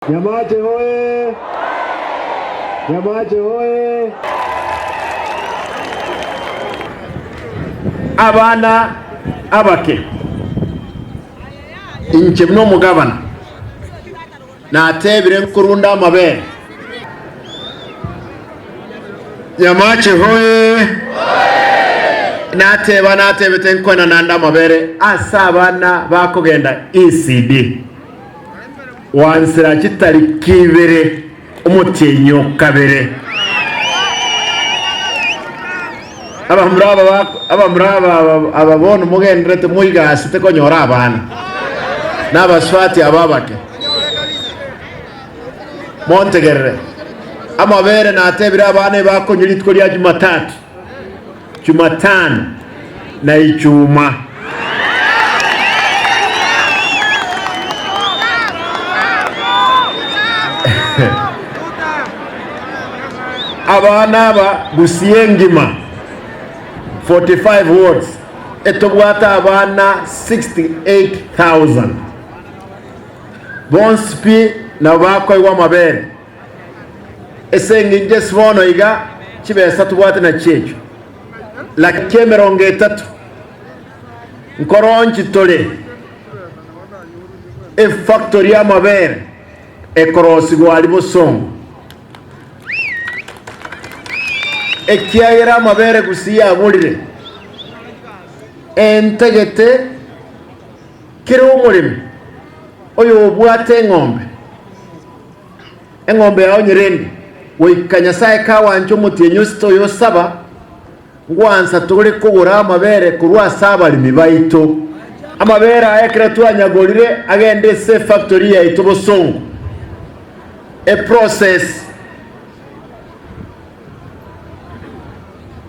Nyamache hoye! Nyamache hoye! Abana abake, inche buna omogabana natebire nkorunda amabere. Nyamache hoye! Nateba natebete nkoena nande amabere ase abana bakogenda ECD. Gwansera chitariki ibere omotienyi o kabere. Abamura aba abamura aba aba bono mogendererete moigasete konyora abana, na abasubati aba abake. Montegerere, amabere natebire abana ebakonywa rituko ria Jumatatu, Jumatano, na Ijumaa. Abana aba Gusii engima 45 wards etobwate abana 68,000 bonsi pi nabo bakoigwa amabere. Ase engencho ase bono iga chibesa tobwate nachio echio laki 30 nkoronchi tore efactory y'amabere ekorosigwa aria bosongo, ekiagera amabere gusii yaborire entagete kera omoremi oyobwate eng'ombe. Eng'ombe yao nyerende, goika Nyasae kawanche omotienyi osete oyo osaba, ngwansa tore kogora amabere korwa ase abaremi baito. Amabere aya ekero twanyagorire agende ase efactory yaito bosongo, eprocess,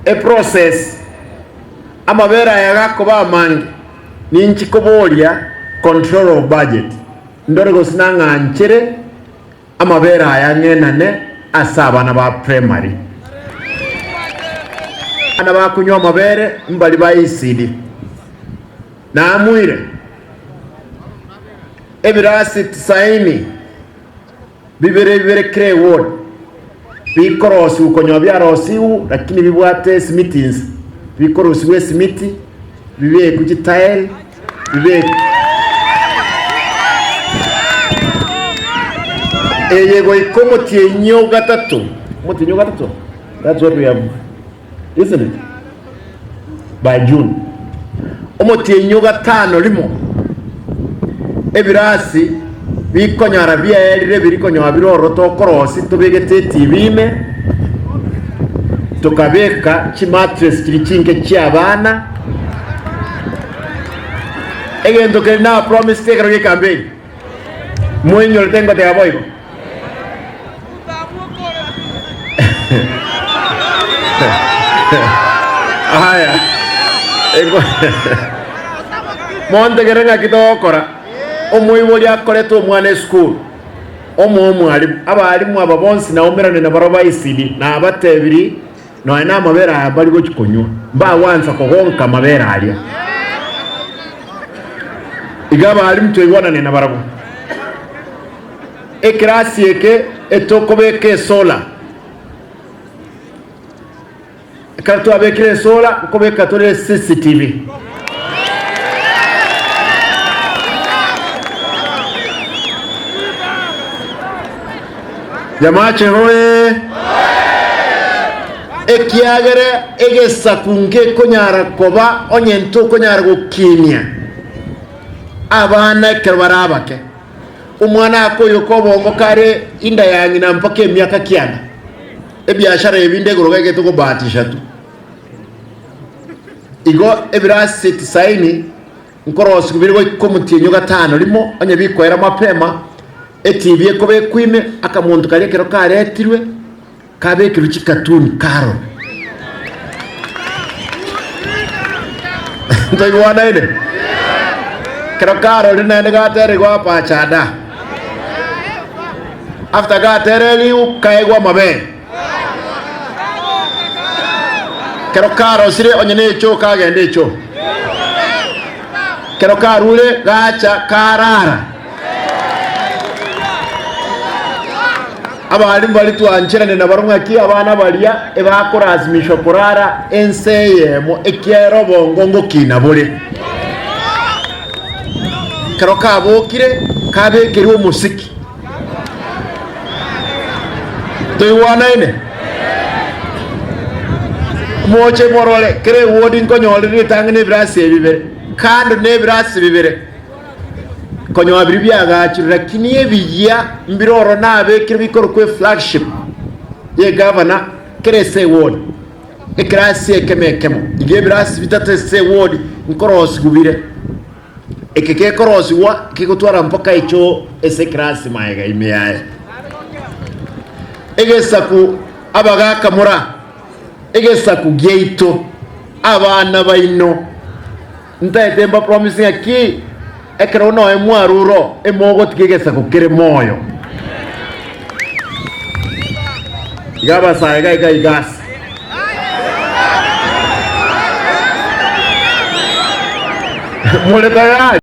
eprocess amabere aya gakoba amange, ninchi koboria control of budget. Ndore gose nang'anchere amabere aya ng'enane ase abana ba primary. Abana bakonywa amabere mbari ba ECD. Namuire ebirasi tisaini bibere bibere kera eward bikorosigwa konywa biarosigwe lakini bibwate esimiti inse, bikorosigwa esimiti bibekwe chitile. Eye goika omotienyi o gatato, omotienyi o gatato, that's what we have, isn't it? By June. Omotienyi o gatano rimo, ebirasi bikonyara biaerire biri konyora bire ororo tokorosia tobegete etibi ime, tokabeka chimattress chiria chinke chia abana. Egento keria napromisete ekero gi'ekampeini, moinyorete ngoteba boigo? Aya, montegere ng'aki togokora. Omoibori akorete omwana esukuru, omoe omwalimu. Abalimu aba bonsi naumerane nabarabwo ba ECD, nabatebirie. Nonya namabere aya mbari gochia konywa, mbagwansa kogonka amabere aria. Iga abalimu twaigwanane nabarabwo. Ekerasi eke etokobeka esola, ekero twabekire esola nkobeka tore CCTV. Nyamache hoye! Ekiagera egesaku ngekonyara koba onye ntokonyara gokinia abana ekero bare abake. Omwana akoyoka obongo kare inda ya ng'ina mpaka emiaka kianda. Ebiashara ebinde igoro gagete kobahatisha tu. Igo ebirasi tisaini Nkorosigwa bire goika omotienyi o gatano rimo, onye bikoera mapema, etibi ekobekwa ime, akamonto karia ekero karetirwe, kabekerwe chikatuni karore. Ntoigwanaine? Ekero karorire naende gaterigwe apachada. After gatereriwu kaegwe amabere. Ekero karosire onye nechoo kagenda echoo. Ekero karure gacha karara. Abalimu baria twancherane nabarabwo ng'aki abana baria ebakorasimishwa korara ense eyemo ekiagera obongo ngokina bore. Ekero kabokire kabekerwe omosiki. Toigwanaine? Moche morore kera ewodi nkonyorire ritang'ani ebirasi ebi bibere, kando nebirasi bibere. Konyora biria biagachirwe, lakini ebiyia mbire ororo nabekire bikorokwa eflagship y'egavana kera ase eward, ekerasi ekemo ekemo. Iga ebirasi bitato ase eward nkorosigwa bire. Eke gekorosigwa kegotwara mpaka echoo ase ekerasi magega ime yaye. Egesaku abagaka mora, egesaku giaito, abana baino. Ntaete mbapromise ng'a ki ekero noe mwarure oo, emogotiga egesaku kere moyo. Iga abasae iga iga iga ase. More tayari?